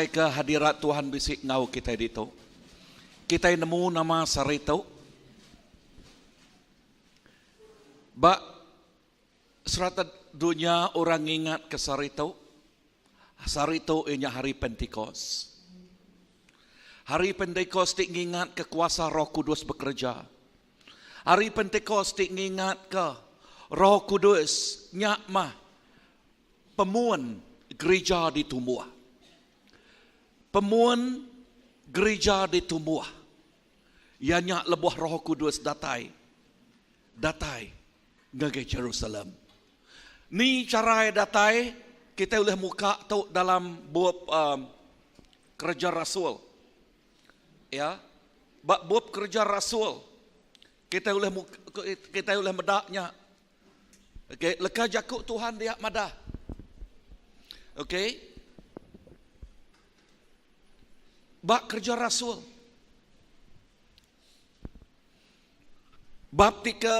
Ngasai ke hadirat Tuhan bisi enggau kitai ditu. Kitai nemu nama sehari tu. Ba serata dunya orang ngingat ke sehari tu. Sehari tu iya nya hari Pentikos. Hari Pentikos ti ngingat ke kuasa Roh Kudus bekereja. Hari Pentikos ti ngingat ke Roh Kudus nya mah Pemun gerija ditumbuh. Pemun gerija ditumbuh iya nya lebuh Roh Kudus datai datai ngagai Jerusalem. Ni chara iya datai? Kitai ulih muka tu dalam bup um, Kereja Rasul. Ya. Ba bup Kereja Rasul kitai ulih kitai ulih meda nya Okey, leka jaku Tuhan dia madah. Okey. Ba kerja rasul. Bab ti ke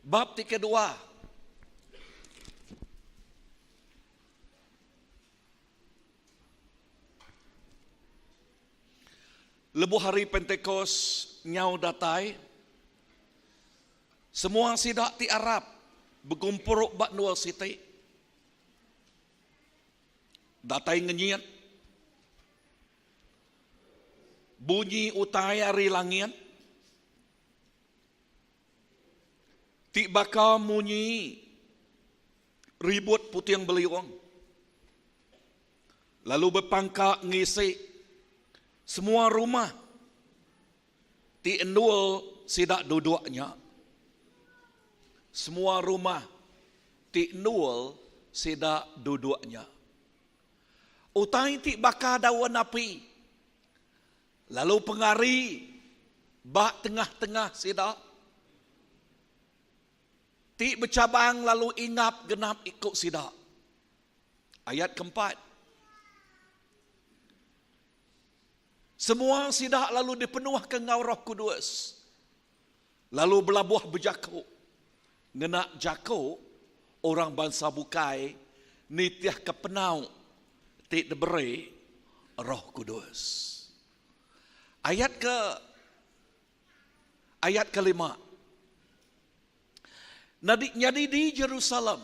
Bab ti kedua. Lebuh hari Pentikos nyau datai, semua sida ti arap begumpuru ba endur siti. Datai ngenyit bunyi utai ari langit ti baka munyi ribut puting beliung lalu bepangka ngisi semua rumah ti endur sida duduk nya. Semua rumah ti endur sida duduk nya. Utai ti baka daun api lalu pengari ba tengah-tengah sida. Ti bechabang lalu ingap genap iku sida. Ayat keempat. Semua sida lalu dipenuhka enggau Roh Kudus, lalu belabuh bejaku ngena jaku orang bansa bukai nitihka penau ti diberi Roh Kudus. Ayat ke Ayat kelima. Nyadi, nyadi di Jerusalem,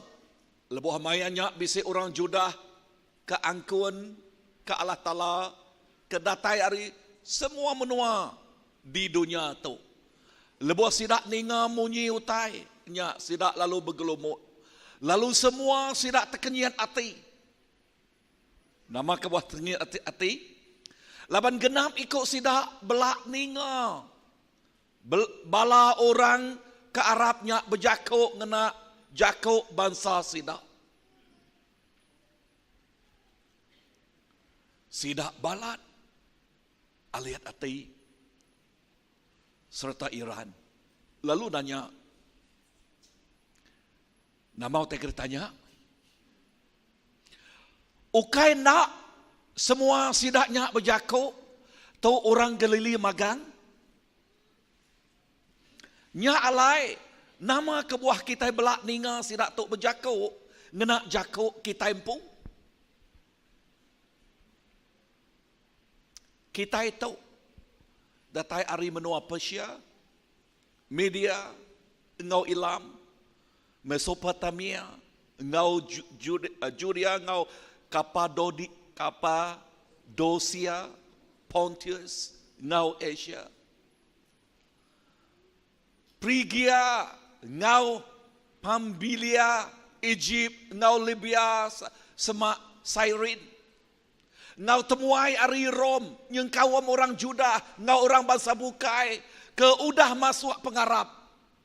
lebuh maya nya bisi orang Judah ke angkun ke Allah Taala ke datai ari semua menua di dunya tu. Lebuh sida ninga munyi utai nya, sida lalu begelumuk, lalu semua sida tekenyit ati. Nama kebuah tengit ati ati? Laban genap iku sida bela ninga bala orang ke arap nya bejaku ngena jaku bansa sida. Sida balat alit ati sereta iran lalu nanya, Nama utai ke ditanya? Ukai enda semua sida nya bejaku tu orang Galili magang? Nya alai, nama kebuah kitai bela ninga sida tu bejaku ngena jaku kitai empu? Kitai tu datai ari menua Persia, Media enggau Elam, Mesopotamia enggau Judea enggau Kapadosia, Pontus enggau Asia, Prigia enggau Pambilia, Ejip enggau Libya semak Sairin, enggau temuai ari Rome nyengkaum orang Judah enggau orang bansa bukai ke udah masuk pengarap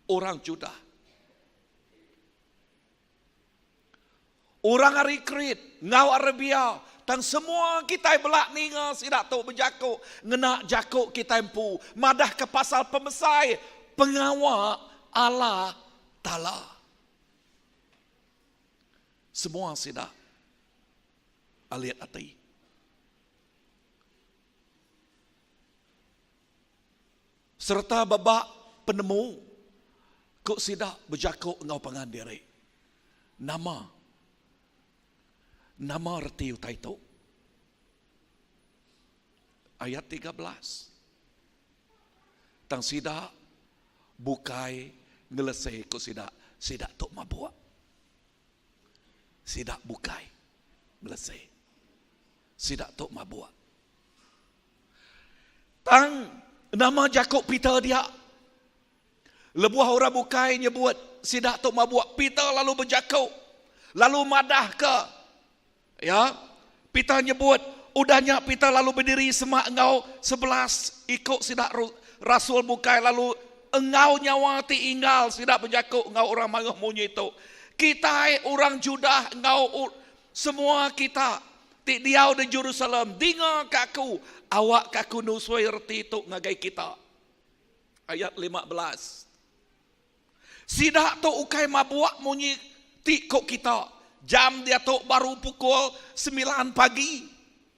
orang Judah. Orang ari Krit enggau Arabia, tang semua kitai bela ninga sida tu bejaku ngena jaku kitai empu madahka pasal pemesai pengawa Allah Taala. Semua sida alit ati. Sereta beba penemu. Ku sida bejaku enggau pangan diri, Nama? Nama reti utai tu? Ayat 13. Tang sida bukai ngelese ku sida, sida tu mabuk. Sida bukai ngelese. Sida tu mabuk. Tang nama jaku Peter dia? Lebuh orang bukai nyebut sida tu mabuk, Peter lalu bejaku lalu madahka ya. Peter nyebut, udah nya Peter lalu bediri semak enggau 11 iku sida rasul bukai lalu enggau nyawa ti inggal sida bejaku enggau orang mayuh munyi tu. Kitai orang Judah enggau semua kita ti diau di Jerusalem, dinga ka aku, awak ka aku nusui reti tu ngagai kita. Ayat 15. Sida tu ukai mabuk munyi ti ko kita. Jam diatu baru pukul 9 pagi.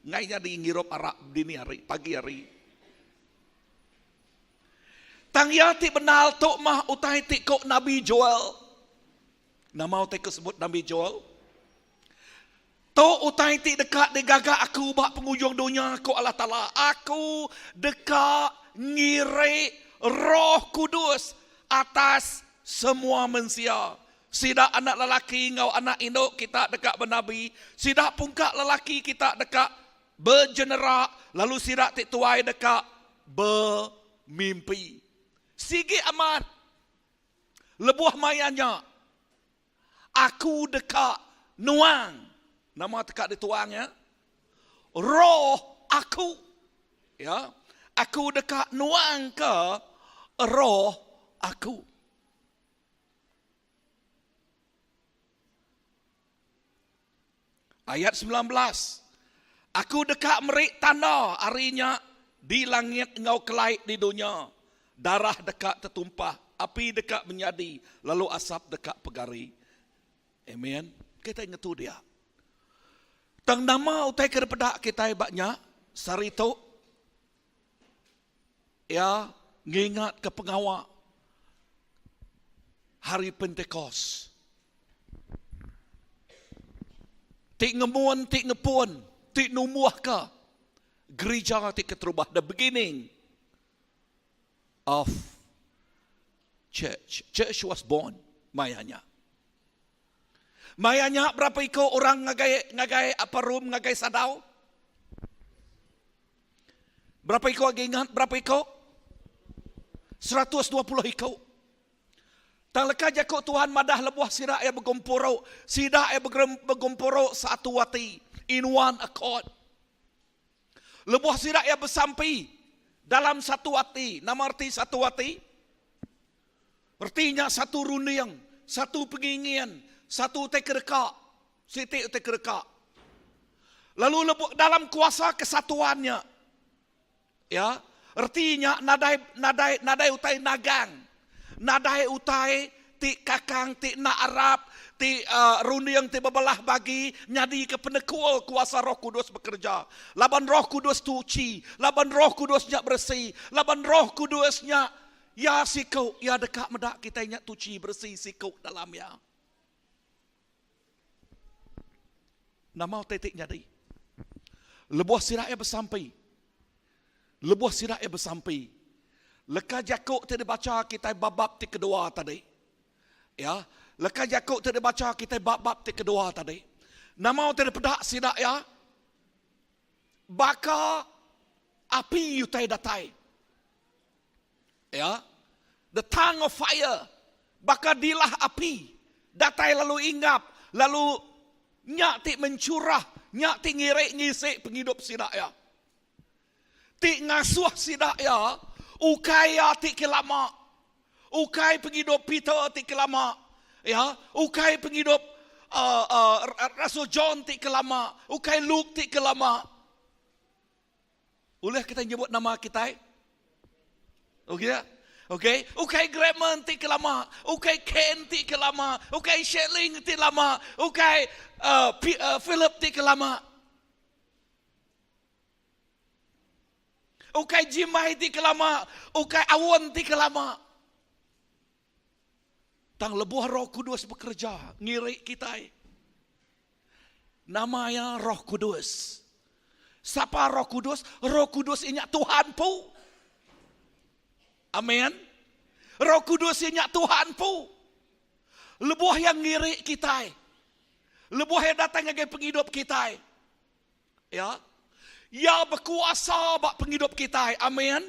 Ngai nyadi ngirup arak dini hari, pagi hari. Tang iya ti bendar tu mah utai ti ko Nabi Joel. Nama utai ke sebut Nabi Joel? Tu utai ti deka digaga aku ba pengujung dunya, ku Allah Taala. Aku deka ngiri Roh Kudus atas semua mensia. Sida anak lelaki enggau anak indu kita deka benabi, sida pungka lelaki kita deka bejenera, lalu sida ti tuai deka bemimpi. Sigi amat lebuh maya nya, Aku deka nuang. Nama teka dituang ya? Roh aku. Ya. Aku deka nuang ke roh aku. Ayat 19. Aku deka meri tanda ari nya di langit enggau kelai di dunya. Darah deka tetumpah, api deka menyadi, lalu asap deka pegari. Amen. Kita ngetu dia. Tang nama utai ke dipeda kitai ba nya sehari tu? Iya ngingatka pengawa Hari Pentecost ti ngemun, ti ngepun, ti numbuhka gerija ti keterubah, the beginning of church. Church was born maya nya. Maya nya berapa iku orang ngagai ngagai upper room ngagai sadau? Berapa iku agi ingat berapa iku? 120 iku. Tang leka jaku Tuhan madah lebuh sida iya begempuru, sida iya begempuru satu ati, in one accord. Lebuh sida iya besampi dalam satu ati, nama reti satu ati? Reti nya satu runding, satu pengingin, satu utai ke deka, siti utai ke deka. Lalu lebuh dalam kuasa kesatuan nya, ya, reti nya nadai nadai nadai utai nagang, nadai utai ti kakang ti enda arap, ti uh, runding ti bebelah bagi nyadika penekul kuasa Roh Kudus bekerja. Laban Roh Kudus tuchi, laban Roh Kudus nya beresi, laban Roh Kudus nya ya siku, ya deka meda kitai nya tuchi beresi siku dalam ya. Nama utai ti nyadi? Lebuh sida iya besampi, lebuh sida iya besampi, leka jaku ti dibacha kitai ba bab ti kedua tadi, ya, leka jaku ti dibacha kitai ba bab ti kedua tadi, nama utai dipeda sida iya? Baka api utai datai. Ya. The tongue of fire baka dilah api datai lalu inggap lalu nya ti mencurah, nya ti ngiri ngisi pengidup sida iya. Ti ngasuh sida iya ukai iya ti ke lama. Ukai pengidup Peter ti ke lama. Ya, ukai pengidup uh, uh, Rasul John ti ke lama, ukai Luke ti ke lama. Ulih kitai nyebut nama kitai? Okey ya? Okey, ukai Graham ti ke lama, ukai Ken ti ke lama, ukai Sherling ti lama, ukai uh, P, uh, Philip ti ke lama. Ukai Jimai ti ke lama, ukai Awon ti ke lama. Tang lebuh Roh Kudus bekereja ngiri kitai. Nama iya Roh Kudus. Sapa Roh Kudus? Roh Kudus iya nya Tuhan pu. Amen. Roh Kudus iya nya Tuhan pu. Lebuh iya ngiri kitai. Lebuh iya datai ngagai pengidup kitai. Ya. Iya bekuasa ba pengidup kitai. Amin.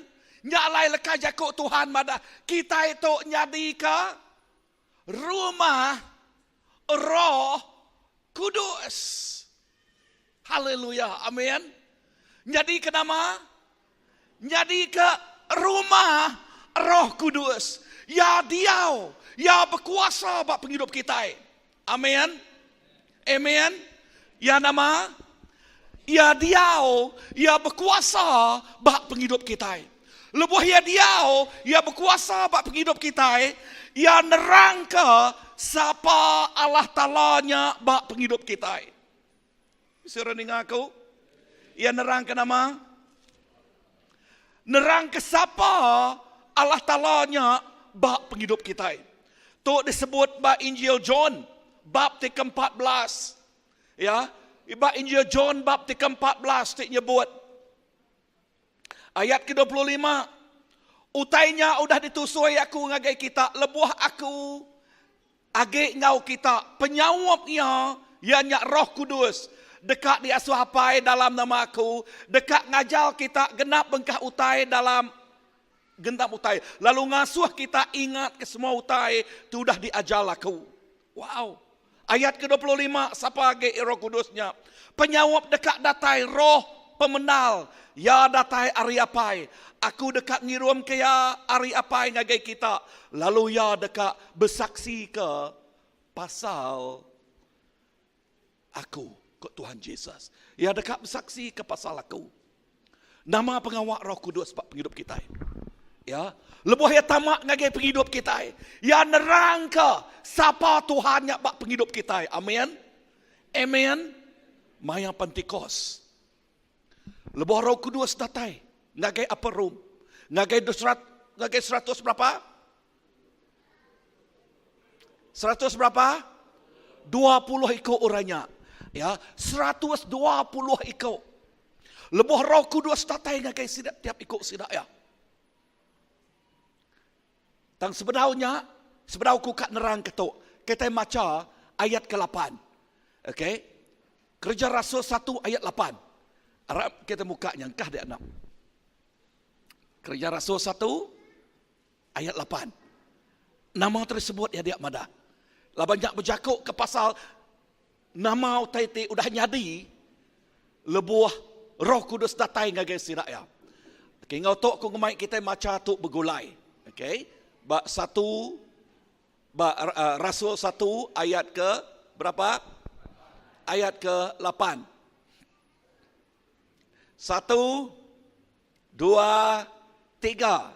Nya alai leka jaku Tuhan madah kitai tu nyadika rumah Roh Kudus. Haleluya. Amin. Nyadika nama? Nyadika rumah Roh Kudus. Iya diau, Iya bekuasa ba pengidup kitai. Amin. Amen. Iya nama? Iya diau, Iya bekuasa ba pengidup kitai. Lebuh Iya diau, Iya bekuasa ba pengidup kitai, Iya nerangka sapa Allah Taala nya ba pengidup kitai. Bisi orang ninga aku? Iya nerangka nama? Nerangka sapa Allah Taala nya ba pengidup kitai. Tu disebut ba Injil John bab ti ke-14. Ya, ba Injil John bab ti ke-14 ti nyebut ayat ke-25 Utai nya udah ditusui aku ngagai kita lebuh aku Agi enggau kita, penyaup iya, iya nya Roh Kudus, deka diasuh Apai dalam nama Aku, deka ngajar kita genap bengkah utai dalam genap utai, lalu ngasuh kita ingatka semua utai ti udah diajar Aku. Wow! Ayat ke 25, sapa agi Roh Kudus nya? Penyaup deka datai Roh pemendar, Iya datai ari Apai. Aku deka ngirumka Iya ari Apai ngagai kita, lalu Iya deka besaksika pasal Aku, ku Tuhan Jesus. Iya deka besaksika pasal Aku. Nama pengawa Roh Kudus ba pengidup kitai? Ya, lebuh iya tama ngagai pengidup kitai, iya nerangka sapa Tuhan nya ba pengidup kitai. Amin. Amen. Maya Pentikos. Lebuh Roh Kudus datai ngagai upper room, ngagai serat, ngagai seratus berapa? Seratus berapa? 20 iku orang nya. Ya, 120 iku. Lebuh Roh Kudus datai ngagai sida tiap iku sida ya. Tang sebedau nya, sebedau aku ka nerang ke tu, kitai macha ayat ke-8. Okey. Kereja Rasul 1 ayat 8. Arap kita muka nya engkah dia anak. Kereja Rasul 1 ayat 8. Nama tersebut ya dia madah. Laban nya bejaku ke pasal nama utai ti udah nyadi lebuh Roh Kudus datai ngagai sida iya. Okey, enggau tu aku ngemai kitai macha tu begulai. Okey, ba satu ba uh, Rasul satu ayat ke berapa? Ayat ke 8. Satu, dua, tiga.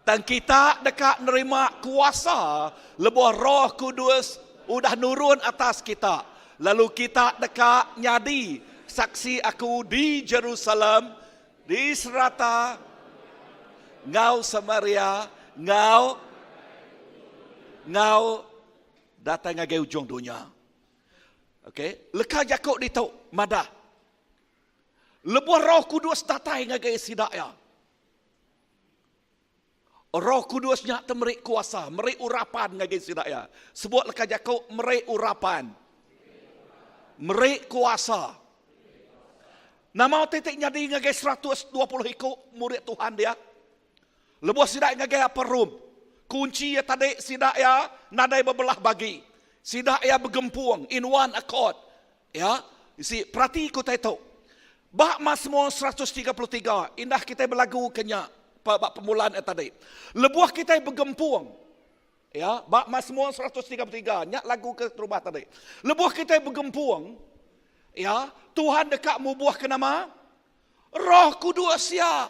Tang kita deka nerima kuasa lebuh Roh Kudus udah nurun atas kita, lalu kita deka nyadi saksi aku di Jerusalem, di serata enggau Samaria, enggau enggau datai ngagai ujung dunya. Okey, leka jaku ditu madah Lebuh Roh Kudus datai ngagai sida iya, Roh Kudus nya te meri kuasa, meri urapan ngagai sida iya. Sebut leka jaku meri urapan. Meri kuasa. Nama utai ti nyadi ngagai 120 iku murid Tuhan dia? Lebuh sida ngagai upper room, kunchi iya tadi sida iya nadai bebelah bagi. Sida iya begempung in one accord. Ya, isi perati ku utai tu. Ba Mazmur 133, indah kitai belagu ke nya ba pemulan iya tadi. Lebuh kitai begempung, ya, ba Mazmur 133, nya lagu ke terubah tadi. Lebuh kitai begempung, ya, Tuhan deka mubuhka nama? Roh Kudus iya.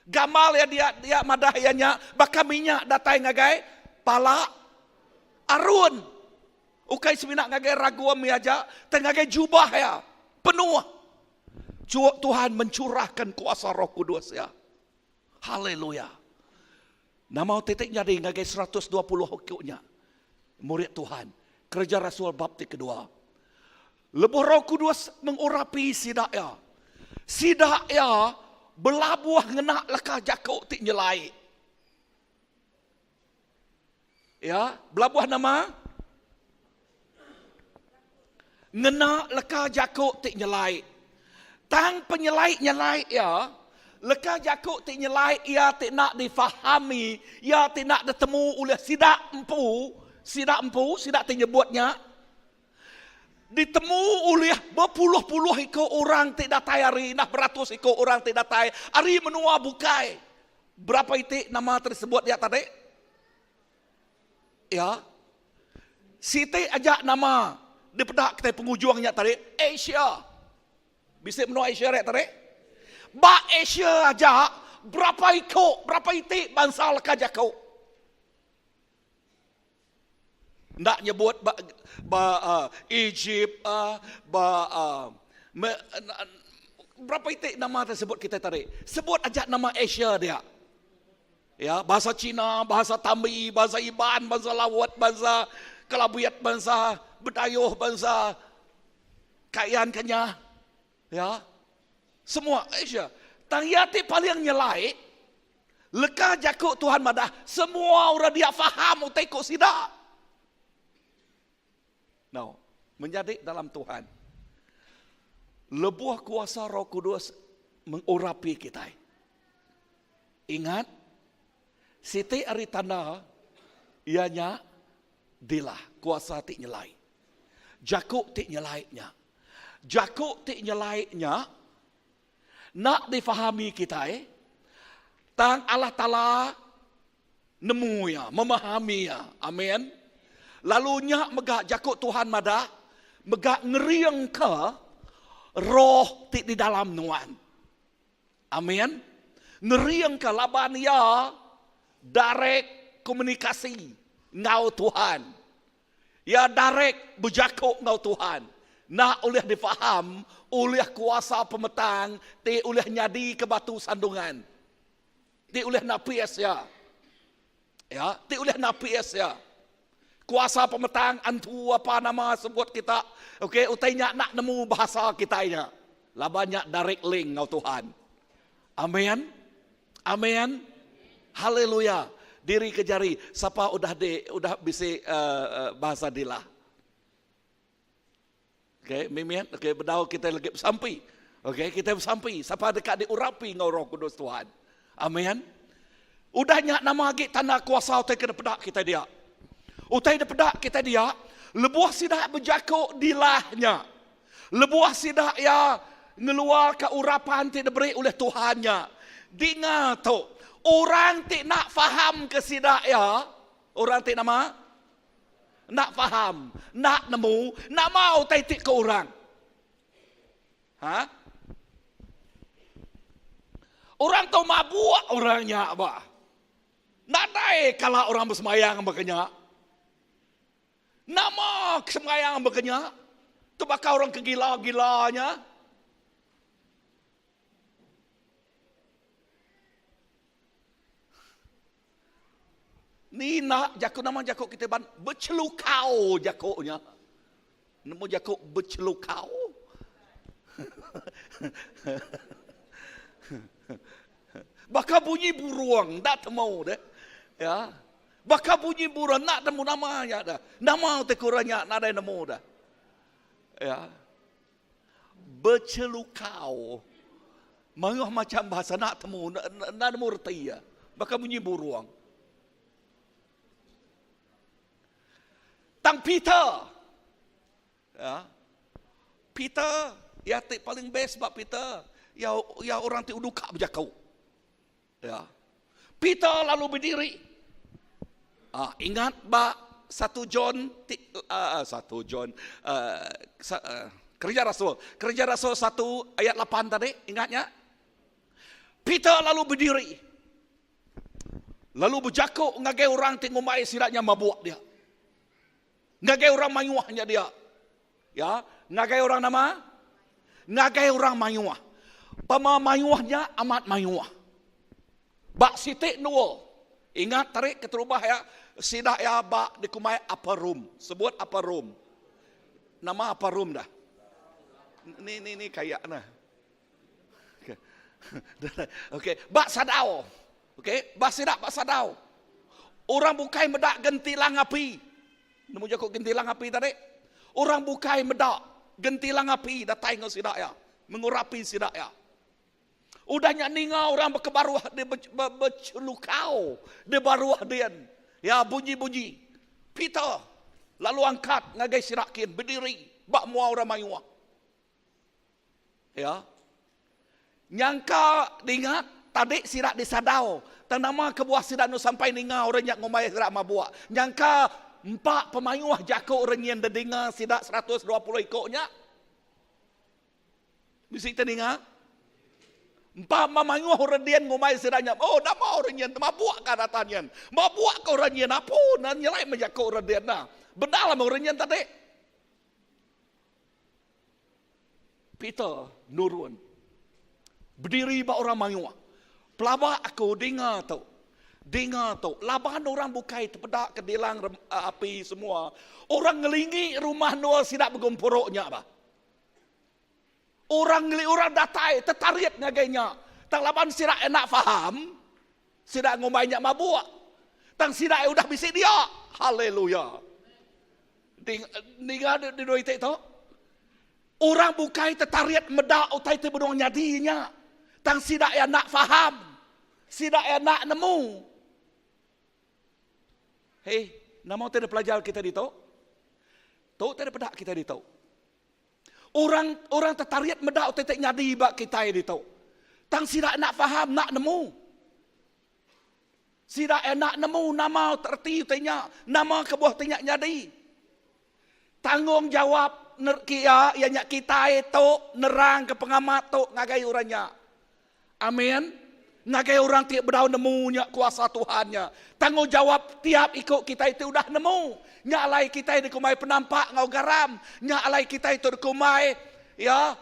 Gamal iya dia dia madah iya nya baka minyak datai ngagai pala Arun. Ukai semina ngagai ragum iya aja, tang ngagai jubah iya penuh. Cuak Tuhan mencurahkan kuasa Roh Kudus iya. Haleluya. Nama titik nyadi ngagai 120 iku nya. Murid Tuhan. Kereja Rasul bab ti kedua. Lebuh Roh Kudus mengurapi sida iya, sida iya belabuh ngena leka jaku ti nyelai. Ya, belabuh nama? Ngena leka jaku ti nyelai. Tang penyelai nyelai iya, leka jaku ti nyelai iya ti enda difahami, iya ti enda ditemu ulih sida empu, sida empu, sida ti nyebut nya, ditemu ulih bepuluh-puluh iku orang ti datai ari indah beratus iku orang ti datai ari menua bukai. Berapa iti nama ti disebut dia tadi? Ya. Siti aja nama dipeda kitai pengujung nya tadi, Asia. Bisi menua Asia rek tadi? Ba Asia aja berapa iku, berapa iti bansa leka jaku. Enda nyebut ba ba uh, Egypt uh, ba uh, me, berapa iti nama tersebut kita tadi. Sebut aja nama Asia dia. Ya, bahasa Cina, bahasa Tambi, bahasa Iban, bahasa Laut, bahasa Kelabiat, bahasa Bedayuh, bahasa Kayan Kenyah. Ya. Semua Asia. Tang iya ti paling nyelai, leka jaku Tuhan madah semua orang dia faham utai ku sida. No, menyadi dalam Tuhan. Lebuh kuasa Roh Kudus mengurapi kitai. Ingat, siti ari tanda iya nya dilah kuasa ti nyelai. Jaku ti nyelai nya. Jaku ti nyelai nya enda difahami kitai, tang Allah Taala nemu iya, memahami iya. Amin. Lalu nya mega jaku Tuhan madah mega ngeringka roh ti di dalam nuan. Amin. Ngeringka laban iya direct komunikasi enggau Tuhan. Iya direct bejaku enggau Tuhan. Enda ulih difaham ulih kuasa pemetang ti ulih nyadika batu sandungan. Ti ulih napis iya. Ya, ti ulih napis iya. Kuasa pemetang antu apa nama sebut kita. Okey, utai nya nak nemu bahasa kitai nya. Laban nya direct link enggau Tuhan. Amin. Amin. Haleluya. Diri ke jari, sapa udah di udah bisi uh, bahasa dilah. Okey, mimit, okey bedau kita lagi besampi. Okey, kita besampi sapa deka diurapi enggau Roh Kudus Tuhan. Amin. Udah nya nama agi tanda kuasa utai ke dipeda kita dia. Utai dipeda kita dia, lebuh sida bejaku dilah nya. Lebuh sida iya ngeluarka urapan ti diberi ulih Tuhan nya. Dinga tu, orang ti enda faham ke sida iya, orang ti nama? Enda faham, enda nemu, nama utai ti ke orang. Ha? Orang tu mabuk orang nya ba. Nadai kala orang besemayang baka nya. Nama kesemayang baka nya? Tu baka orang ke gila-gila nya. Ni enda jaku nama jaku kitai ban becelukau jaku nya. Nemu jaku becelukau. Baka bunyi burung enda temu deh. Ya. Baka bunyi burung enda temu nama nya dah. Nama utai ku orang nya nadai nemu dah. Ya. Becelukau. Mayuh macam bahasa nak temu, enda nemu reti iya. Baka munyi burung. Tang Peter, ya, Peter, iya ti paling best ba Peter, iya, iya orang ti udu ka bejaku. Ya. Peter lalu berdiri. Ah, ingat ba satu John ti, uh, satu John uh, sa, uh, kerja Rasul. Kerja Rasul 1 ayat 8 tadi, ingatnya? Peter lalu berdiri. Lalu bejaku ngagai orang ti ngumbai sida nya mabuk dia. Ngagai orang mayuh nya dia. Ya, ngagai orang nama? Ngagai orang mayuh. Pama mayuh nya amat mayuh. Ba siti endur. Ingat tarik keterubah iya sida iya ba dikumbai upper room. Sebut upper room. Nama upper room dah? Ni ni ni kayak nah. Okey. Okey, ba sadau. Okey, ba sida ba sadau. Orang bukai meda gentilang api. Nemu jaku gentilang api tadi? Orang bukai meda gentilang api datai enggau sida iya, mengurapi sida iya. Udah nya ninga orang bekebaruh di becelukau di baruh din. Ya bunyi-bunyi. Peter lalu angkat ngagai sida kin bediri ba mua orang mayuh. Ya. Nyangka dinga tadi sida disadau tang nama kebuah sida enu sampai ninga orang nya ngumbai sida mabuk. Nyangka empa pemayuh jaku orang nyin dedinga sida 120 iku nya. Bisi kita ninga? Empa mayuh orang dian ngumbai sida nya. Oh, nama orang nyin mabuk ka data nyin. Mabuk ka orang nyin apu nan nyelai meh jaku orang dian nah. Bendar meh orang nyin tadi. Peter nurun. Bediri ba orang mayuh. Pelaba aku dinga tu. Dinga tu. Laban orang bukai tepeda ke dilang api semua. Orang ngelingi rumah endur sida begumpuru nya bah. Orang ngeli orang datai tetarit ngagai nya. Tang laban sida enda faham, sida ngumbai nya mabuk. Tang sida udah bisi dia. Haleluya. Ninga di dua iti tu. Orang bukai tetarit meda utai ti benung nyadi nya. Tang sida iya enda faham. Sida iya enda nemu. Hei, nama utai dipelajar kita ditu? Tu utai dipeda kita ditu. Orang orang tetarit meda utai ti nyadi ba kitai ditu. Tang sida enda faham, enda nemu. Sida enda nemu nama reti utai nya, nama kebuah utai nya nyadi. Tanggungjawap kia iya nya kitai tu nerangka pengamat tu ngagai orang nya. Amin. Ngagai orang ti bedau nemu nya kuasa Tuhan nya. Tanggungjawap tiap iku kitai ti udah nemu. Nya alai kitai dikumbai penampak enggau garam. Nya alai kitai tu dikumbai ya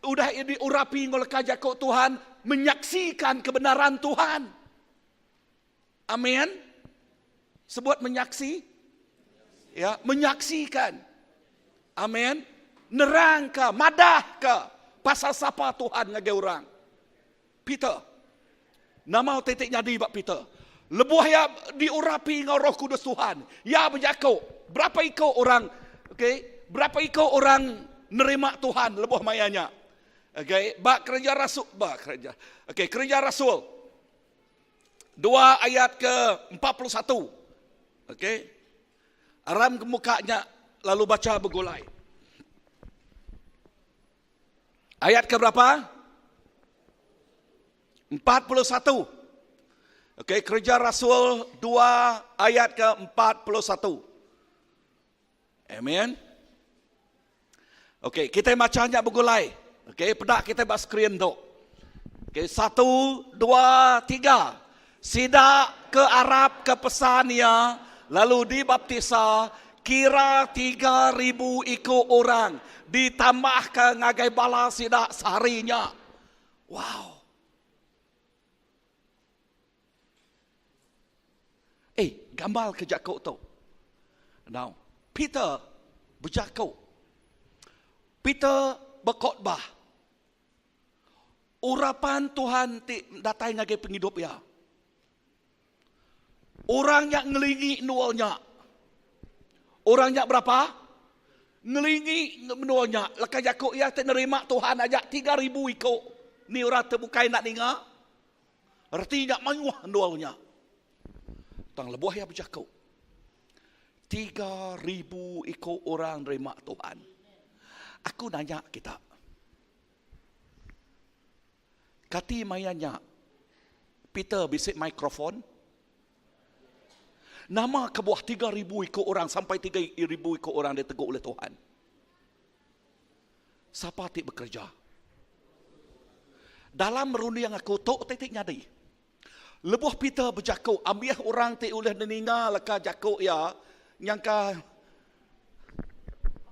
udah diurapi enggau leka jaku Tuhan menyaksikan kebenaran Tuhan. Amin. Sebut menyaksi. Ya, menyaksikan. Amin. Nerangka, madahka pasal sapa Tuhan ngagai orang. Peter. Nama utai ti nyadi ba Peter? Lebuh iya diurapi enggau Roh Kudus Tuhan, iya bejaku, berapa iku orang, okey, berapa iku orang nerima Tuhan lebuh maya nya? Okey, ba kereja rasul, ba kereja. Okey, kereja rasul. Dua ayat ke 41. Okey. Aram ke muka nya lalu baca begulai. Ayat ke berapa? 41. Okey, Kerja Rasul 2 ayat ke 41. Amen. Okey, kita maca nya begulai. Okey, peda kita ba skrin tu. Okey, satu, dua, tiga. Sida ke arap ke pesan iya lalu dibaptisa kira 3000 iku orang ditambahka ngagai bala sida sehari nya. Wow. Eh, gambar ke jaku tu. Now, Peter bejaku. Peter bekhotbah. Urapan Tuhan ti datai ngagai pengidup iya. Orang nya ngelingi endur nya. Orang nya berapa? Ngelingi menua nya. Leka jaku iya ti nerima Tuhan aja 3000 iku. Ni orang ti bukai enda ninga. Reti nya mayuh endur nya. Tang lebuh iya bejaku, 3000 iku orang nerima Tuhan. Aku nanya kita, kati maya nya Peter bisi mikrofon? Nama kebuah 3000 iku orang sampai 3000 iku orang ditegu oleh Tuhan? Sapa ti bekereja? Dalam runding aku tu ti ti nyadi. Lebuh Peter bejaku, ambih orang ti ulih neninga leka jaku iya nyangka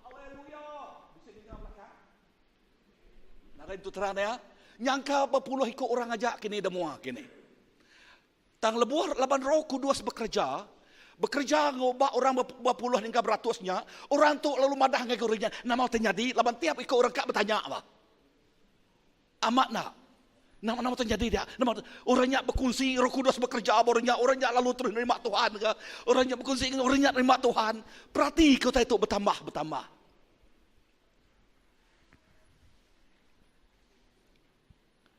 Haleluya! Bisi ninga belakang? Nadai entu terang iya. Nyangka bepuluh iku orang aja kini demua kini. Tang lebuh laban Roh Kudus bekereja, bekereja ngubah orang bepuluh hingga beratus nya, orang tu lalu madah ngagai orang nya nama utai nyadi laban tiap iku orang ka betanya ba. Amat enda? Nama nama utai nyadi dia? Nama orang nya bekunsi Roh Kudus bekereja ba orang nya, orang nya lalu terus nerima Tuhan ke. Orang nya bekunsi orang nya nerima Tuhan. Perati ke utai tu betambah betambah.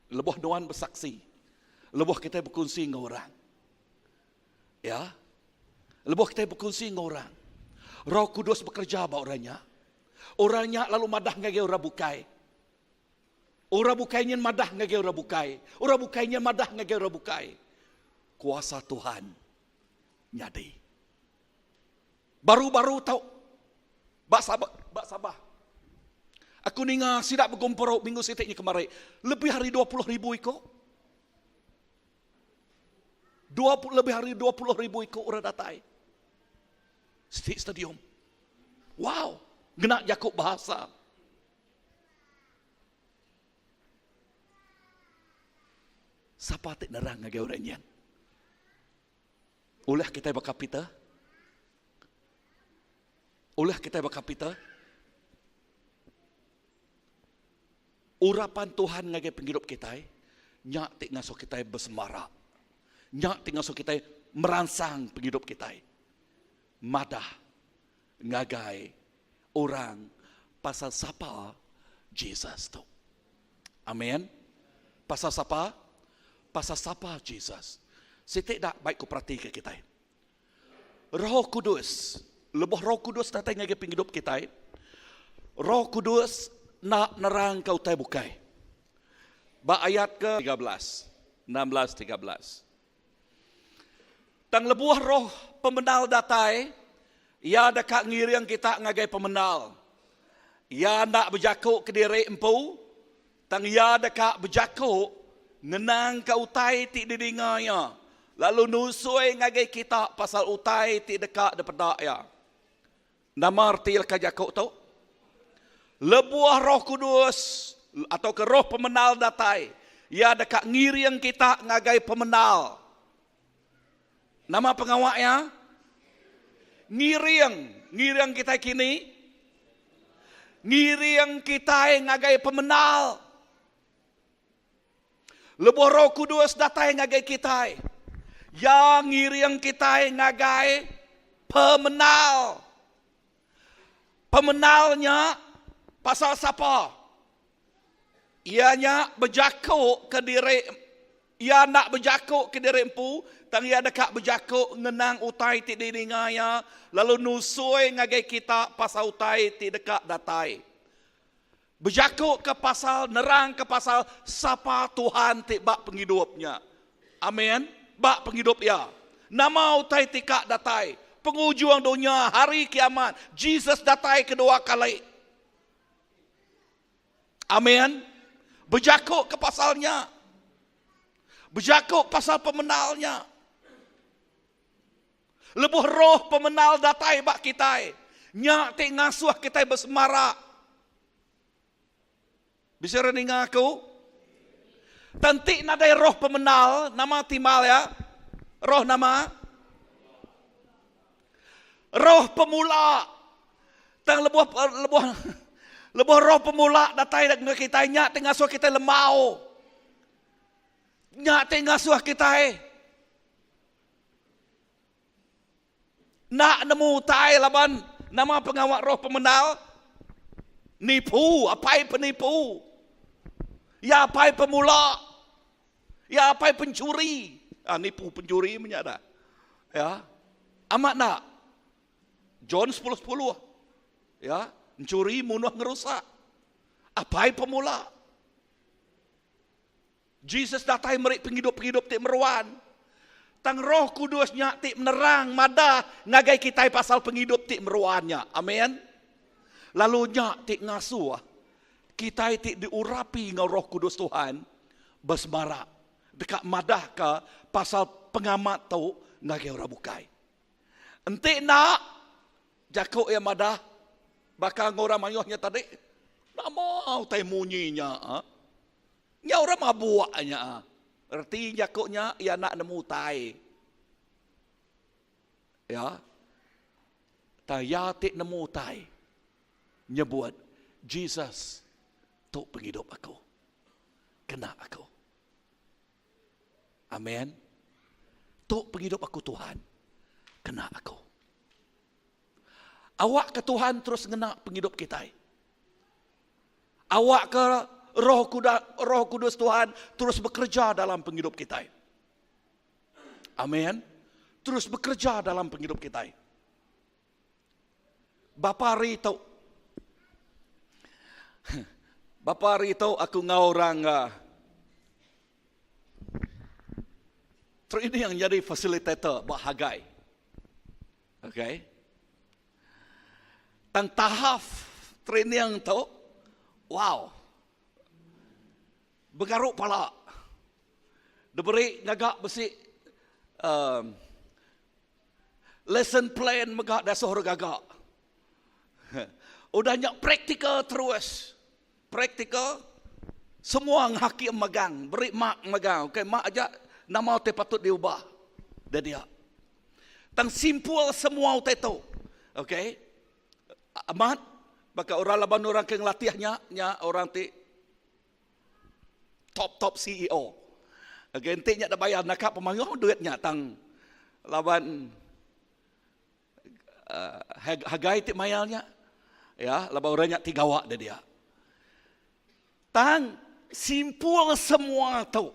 Lebuh nuan besaksi, lebuh kitai bekunsi enggau orang. Ya. Lebuh kitai bekunsi enggau orang, Roh Kudus bekereja ba orang nya. Orang nya lalu madah ngagai orang bukai. Orang bukai nyin madah ngagai orang bukai. Orang bukai nyin madah ngagai orang bukai. Kuasa Tuhan nyadi. Baru-baru tau ba Sabah, ba Sabah. Aku ninga sida begumpuru minggu siti nya kemari lebih ari 20 ribu iko. 20 lebih ari 20 ribu iko orang datai. Siti stadium. Wow, ngena jaku bahasa. Sapa ti nerang ngagai orang nyin? Ulih kitai baka Peter? Ulih kitai baka Peter? Urapan Tuhan ngagai pengidup kitai, nya ti ngasuh kitai besemara. Nya ti ngasuh kitai meransang pengidup kitai. Madah ngagai orang pasal sapa Jesus tu. Amin. Pasal sapa? Pasal sapa Jesus. Siti da baik ku perati ke kitai. Roh Kudus, lebuh Roh Kudus datai ngagai pengidup kitai, Roh Kudus enda nerangka utai bukai. Ba ayat ke 13, 16 13. Tang lebuh Roh pemendal datai, Iya deka ngiring kita ngagai pemendal. Iya enda bejaku kediri empu, tang Iya deka bejaku ngenangka utai ti didinga Iya, lalu nusui ngagai kita pasal utai ti deka dipeda Iya. Nama reti leka jaku tu? Lebuh Roh Kudus atauka Roh Pemendal datai, Iya deka ngiring kita ngagai pemendal. Nama pengawa Iya? Ngiring. Ngiring kitai kini? Ngiring kitai ngagai pemendal. Lebuh Roh Kudus datai ngagai kitai, Iya ngiring kitai ngagai pemenal. Pemenal nya pasal sapa? Iya nya bejaku ke diri, iya enda bejaku ke diri empu, tang iya deka bejaku ngenang utai ti dininga iya lalu nusui ngagai kita pasal utai ti deka datai. Bejaku ke pasal nerang ke pasal sapa Tuhan ti ba pengidup nya. Amen. Ba pengidup iya. Nama utai ti ka datai? Pengujung dunya, hari kiamat, Jesus datai kedua kali. Amen. Bejaku ke pasal nya. Bejaku pasal pemenal nya. Lebuh roh pemenal datai ba kitai, nya ti ngasuh kitai besemarak. Bisi orang ninga aku? Tang enti nadai roh pemenal, nama timbal iya? Roh nama? Roh pemula. Tang lebuh lebuh lebuh roh pemula datai ngagai kitai nya ti ngasuh kitai lembau. Nya ti ngasuh kitai Enda nemu utai laban nama pengawa roh pemendal? Nipu, apai penipu. Iya apai pemula. Iya apai pencuri. Ah, nipu pencuri menya dah. Ya. Amat enda? John 10:10. Ya, mencuri, munuh, ngerusak. Apai pemula. Jesus datai meri pengidup-pengidup ti meruan. Tang Roh Kudus nya ti menerang madah ngagai kitai pasal pengidup ti meruan nya. Amen. Lalu nya ti ngasuh kitai ti diurapi enggau Roh Kudus Tuhan besemarak deka madahka pasal pengamat tu ngagai orang bukai. Enti enda, jaku iya madah baka enggau orang mayuh nya tadi, nama utai munyi nya? Nya orang mabuk nya. Reti jaku nya iya enda nemu utai. Ya. Tang iya ti nemu utai nyebut Jesus tu pengidup aku. Kena aku. Amen. Tu pengidup aku Tuhan. Kena aku. Awakka Tuhan terus ngena pengidup kitai. Awakka Roh Kuda, Roh Kudus Tuhan terus bekerja dalam pengidup kitai. Amen. Terus bekerja dalam pengidup kitai. Bapa hari tu Bapa hari tu aku enggau orang uh, training yang jadi facilitator ba Hagai. Okay. Tang tahap training tu, wow. Begaruk pala. Diberi ngaga besi um, lesson plan mega dasuh orang gaga. Udah nya praktikal terus. Praktikal semua ngakim megang, beri mak megang. Okey, mak aja nama utai patut diubah. Dia dia. Tang simpul semua utai tu. Okey. Amat baka orang laban orang ke ngelatih nya, nya orang ti top top CEO. Okey, enti nya dah bayar naka pemayuh duit nya tang laban uh, hagai ti mayar nya. Ya, laban orang nya ti gawa dia dia. Tang simpul semua tu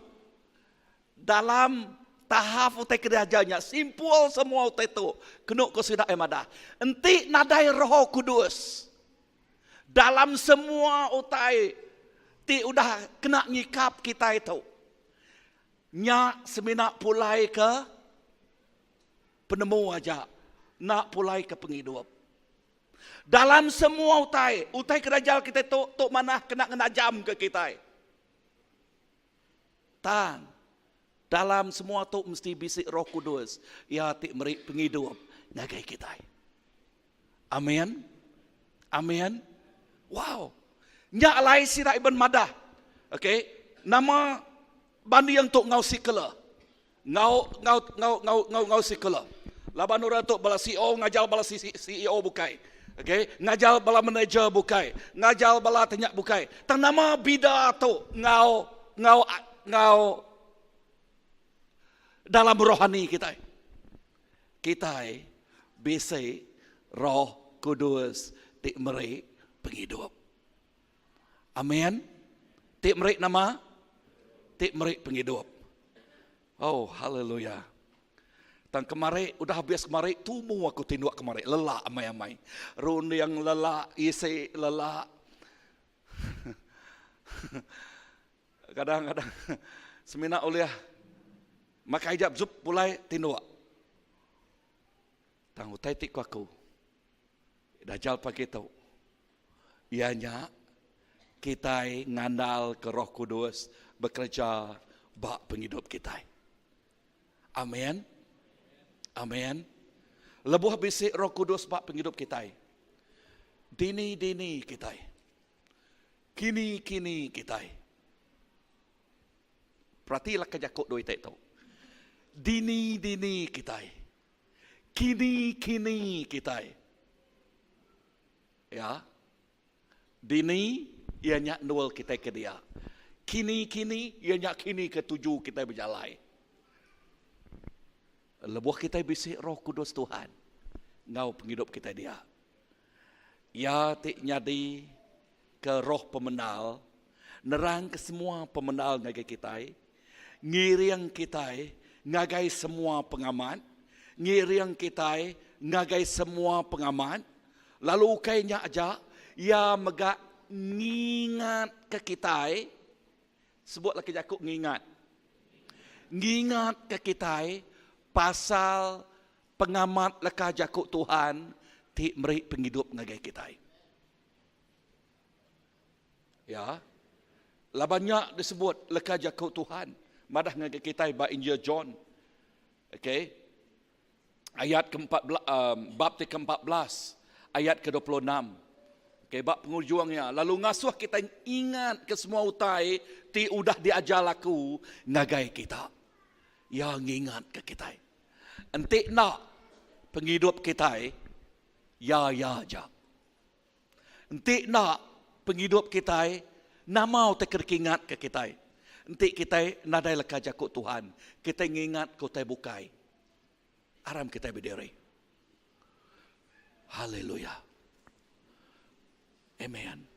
dalam tahap utai ke diajar nya, simpul semua utai tu kenu ko sida iya madah. Enti nadai Roh Kudus dalam semua utai ti udah kena nyikap kitai tu, nya semina pulai ke penemu aja, enda pulai ke pengidup. Dalam semua utai, utai ke diajar kitai tu, tu manah kena ngena jam ke kitai. Tang, dalam semua tu mesti bisi Roh Kudus, Iya ti meri pengidup ngagai kitai. Amin. Amin. Wow. Nya alai sida Iban madah. Okey, nama banding tu enggau sekular. Enggau enggau enggau enggau enggau enggau sekular. Laban orang tu bala CEO ngajar bala CEO bukai. Okey, ngajar bala manager bukai, ngajar bala tanya bukai. Tang nama bida tu enggau enggau enggau dalam rohani kitai? Kitai bisi Roh Kudus ti meri pengidup. Amin. Ti meri nama? Ti meri pengidup. Oh, haleluya. Tang kemari, udah habis kemari, tumu aku tinduk kemari. Lelak amai-amai. Runding lelak, isi lelak. Kadang-kadang semina ulih makai jap zup pulai tinduk. Tang utai ti ku aku dajal pagi tu iya nya kitai ngandal ke Roh Kudus bekereja ba pengidup kitai. Amin. Amin. Lebuh bisi Roh Kudus ba pengidup kitai, dini-dini kitai Kini-kini kitai. Peratilah ke jaku dua iti tu. Dini-dini kitai. Kini-kini kitai. Ya. Dini iya nya endur kitai ke dia. Kini-kini iya nya kini ke tuju kitai bejalai. Lebuh kitai bisi Roh Kudus Tuhan enggau pengidup kitai dia. Iya ti nyadi ke roh pemendar, nerangka semua pemendar ngagai kitai, ngiring kitai ngagai semua pengamat, ngiring kitai ngagai semua pengamat, lalu ukai nya aja, iya mega ngingatka kitai, sebut laki jaku ngingat, ngingatka kitai pasal Pengamat leka jaku Tuhan ti meri pengidup ngagai kitai. Ya. Laban nya disebut leka jaku Tuhan madah ngagai kitai ba Injil John. Okey. Ayat ke-14 um, bab ti ke-14 ayat ke-26. Okay, ba pengujung iya, lalu ngasuh kita ingat ke semua utai ti udah diajar aku ngagai kita. Iya ngingat ke kitai. Enti enda pengidup kitai ya ya aja. Enti enda pengidup kitai nama utai ke dikingat ke kitai. Enti kitai nadai leka jaku Tuhan, kitai ngingat ke utai bukai. Aram kitai bediri. Haleluya. Amen.